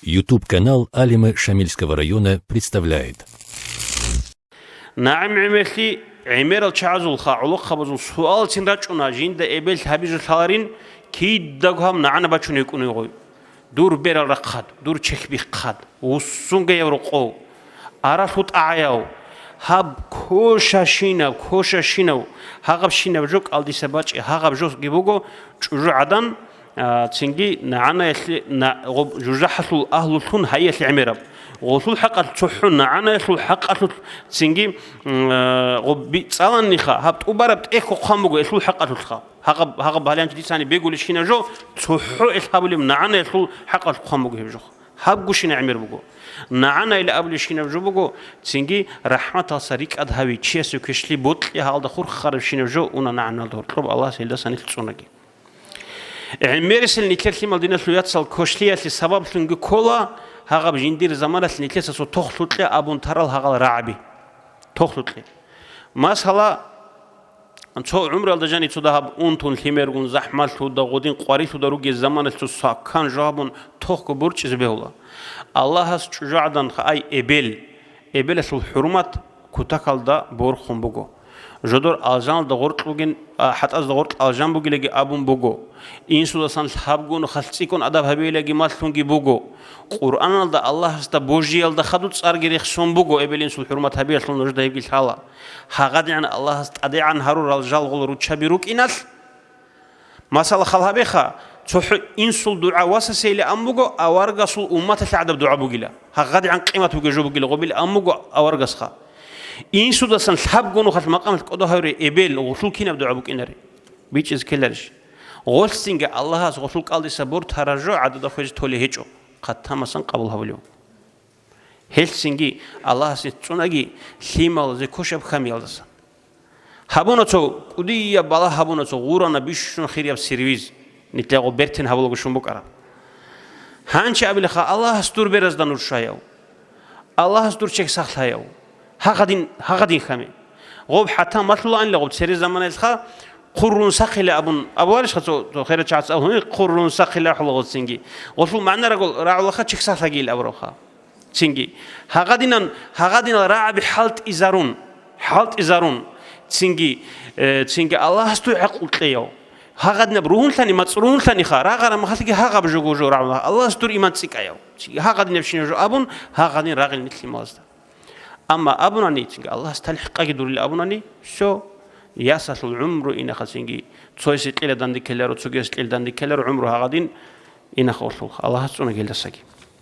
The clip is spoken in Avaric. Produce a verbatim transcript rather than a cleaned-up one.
YouTube-канал Алимы Шамильского района представляет. НагӀим гӀемерлъи гӀемерал чагӀазулха гӀолохъабазул суалцин рачӀуна, жинда эбел гьабизе лъаларин, кидаго гьаб нагӀана бачун гьекӀун гьугъуй. Дур берал рахъад, дур чехьбихъад, вуссунгаяв рокъов, аралъу тӀагӀаяв, гьаб кошашинав, кошашинав, гьагъабщинаб жо кӀалдиса бачӀи, гьагъаб жоги буго чӀужугӀадан, а, цинги нагӀанаялъе на-, гъоб-, жужахӀалъул агьлулъун гьаялъе гӀемераб. Гъолъул хӀакъалъ цохӀо нагӀанаялъул хӀакъалъулъ цинги, м, а, гъоб-, би-, цӀаланниха, гьаб тӀубараб тӀехьго хъван буго элъул хӀакъалъулъха. Гьагъаб, гьагъаб гьаланчи дицани бегулищинаб жо, цохӀо эл гьабулеб нагӀанаялъул хӀакъалъ хъван буго гьеб жо. Гьабгущинаб гӀемер буго. НагӀана ил абулищинаб жо буго, цинги рахӀматалса рикӀад гьави, чиясе квешлъи бокьи гьалда хурхарабщинаб жо уна нагӀаналда гьоркьоб, Аллагьас гьелдасанилъ цӀунаги. ГӀемерисел нилъер лъимал диналъул яцал квешлъиялъе сабаблъунги ккола, гьагъаб жиндир заманалъ нилъеца цо тохлъукье абун тарал гьагъал рагӀаби. Тохлъукье. Масала, цо гӀумруялда жани цо дагьаб унтун, лъимергун, захӀмалъуда, гъудин къварилъуда ругел заманалъ цо саккан жо гьабун тохго борчӀизе бегьула. Аллагьас чӀужугӀадан ай эбел, эбелалъул хӀурмат кутакалда борхун буго. Жодор алжаналда гъоркь бугин, а, хӀатӀазда гъоркь алжан бугилаги абун буго. Инсудасан лъабгун халцӀикӀун адаб гьабейилаги малъунги буго. Къуръаналда Аллагьасда божиялда хадуб цӀарги рехсон буго, эбел-инсул хӀурмат гьабиялъул нужда гьебги лъала. ГьагъадигӀан Аллагьас тӀадегӀан гьарурал жалгъул руччаби рукӀиналъ, масала, хал гьабеха, цохӀо инсул дугӀа васасейилан буго, аварагасул умматалъе гӀадаб дугӀа бугила. ГьагъадигӀан къимат бугеб жо бугила гъобил ан буго аварагасха. Инсудасан лъабго нухалъ макъамалъ кӀодо гьавре эбел, гъулъул кинаб дугӀа букӀинаре? БичӀизе ккеларищ? Гъолъцинги Аллагьас гъулъул кӀалдиса бортараб жо гӀадада хвезе толей гьечӀо, хъатамасан къабул гьабулев. Гьелъцинги Аллагьас цӀунаги лъималазе кошаб хьамиялдаса. Гьабуна цо, кӀудияб балагь гьабуна цо, гъурана бищун хирияб сервиз, нилъего бертин гьабулаго щун букӀараб. Гьанчи абилаха, Аллагьас дур беразда нур щваяв, Аллагьас дур чек сахлъаяв, гьагъадин, гьагъадин хьаме. Гъоб хӀатта малъулаанила гъоб цере заманаялъха, хъуррун сахъила абун, абуарищха цо, цо херачагӀаца абун, хъуррун сахъила ахӀула гъоцинги. Гъолъул магӀна рагул-, рагӀулаха чек сахлъагийил абуравха. Цинги, гьагъадинан, гьагъадинал рагӀаби хӀалтӀизарун, хӀалтӀизарун, цинги, э, цинги Аллагьас дуй гӀакълу кьеяв. Гьагъадинаб ругьунлъани, мацӀ ругьунлъаниха, рагъара махалъги гьагъаб жого жо рагӀуна, Аллагьас дур иман цӀикӀкӀаяв. Цинги гьагъадинабщинаб жо абун, гьагъадин рагъил нилъималазда. Амма абунани, цинги Аллагьас талихӀ къаги дурил абунани, всё, ясалъул гӀумру инаха цинги, цоясе кьела данде ккеларо, цогиясе кьела данде ккеларо, гӀумру гьагъадин инаха улъулха. Аллагьас цӀуна гелдасаги.